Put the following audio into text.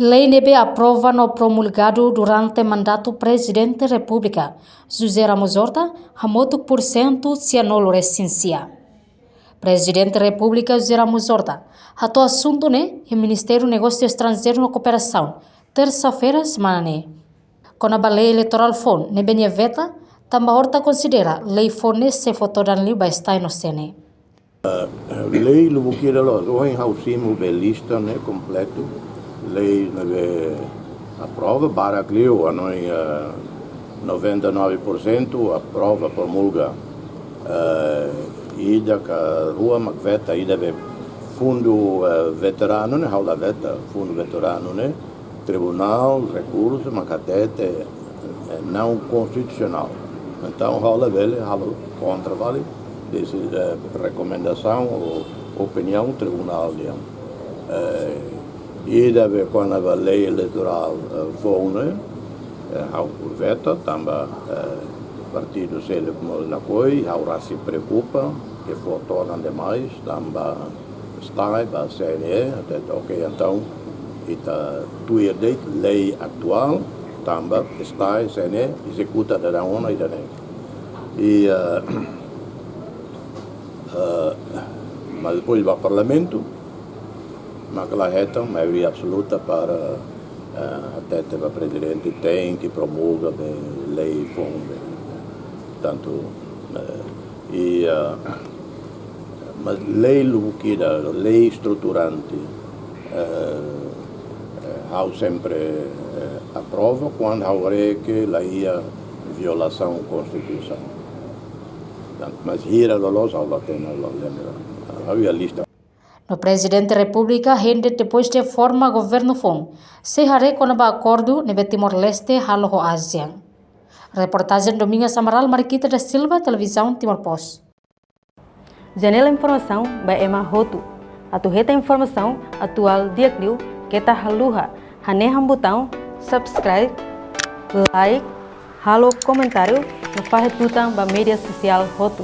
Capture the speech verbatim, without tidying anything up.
Lei ne'ebé aprova no promulgadu durante mandatu Prezidente Repúblika, José Ramos Horta, hamutuk pursentu sianulu resin sia. Prezidente Repúblika José Ramos Horta hato'o asuntu ne'e iha Ministériu Negósiu Estranjeiru no Kooperasaun, tersa-feira semana ne'e. Kona-ba lei eleitorál foun ne'ebé nia veta, tanba Horta konsidera lei foun ne'e sei fó todan liu ba STAE no CNE. Lei lubuk ida loos, ohin ha'u simu be lista ne'e kompletu. Lei ne'ebé aprova barak liu, hanoin, eh, noventa e nove por cento aprova, promulga. Eh, ida ka rua mak veta, ida be fundu, eh, veteranu ne'e, ha'u la veta, fundu veteranu ne'e, tribunál rekursu mak hatete, eh, não constitucional. Entaun, ha'u labele halo kontra fali, desi, eh, rekomendasaun ou opiniaun tribunál nian. Eh, ida be kona-ba lei eleitorál, eh, foun ne'e, eh, ha'u veta, tanba, eh, partidu seluk mós lakohi, ha'u rasik preokupa, ke fó todan demais, tanba STAE ba CNE, hatete, ok, entaun, ita tuir de'it lei atuál, tanba STAE, CNE ezekuta dadaun ona ida-ne'e. I, eh, eh, mas depois ba Parlamentu, mak la hetan maioria absoluta para, eh, hatete ba Prezidente tenke promulga be lei foun be. Tantu, eh, i, eh, mas lei lubuk ida, lei estruturante, eh, eh, ha'u sempre, eh, aprova kuandu ha'u haree ke la iha violasaun konstituisaun. Tantu, mas hira loloos ha'u la hatene, la lembra. Ha'u iha lista. No Prezidente Repúblika hein de'it depois de forma governu foun, sei haree kona-ba akordu ne'ebé Timor-Leste halo ho ASEAN. Reportajen Domingas Amaral, Mariquita da Silva, Televizaun Timor Post. Janela informasaun ba ema hotu. Atu hetan informasaun atuál di'ak liu, keta haluha hanehan butaun subscribe, like, halo komentáriu no fahe tutan ba média sosiál hotu.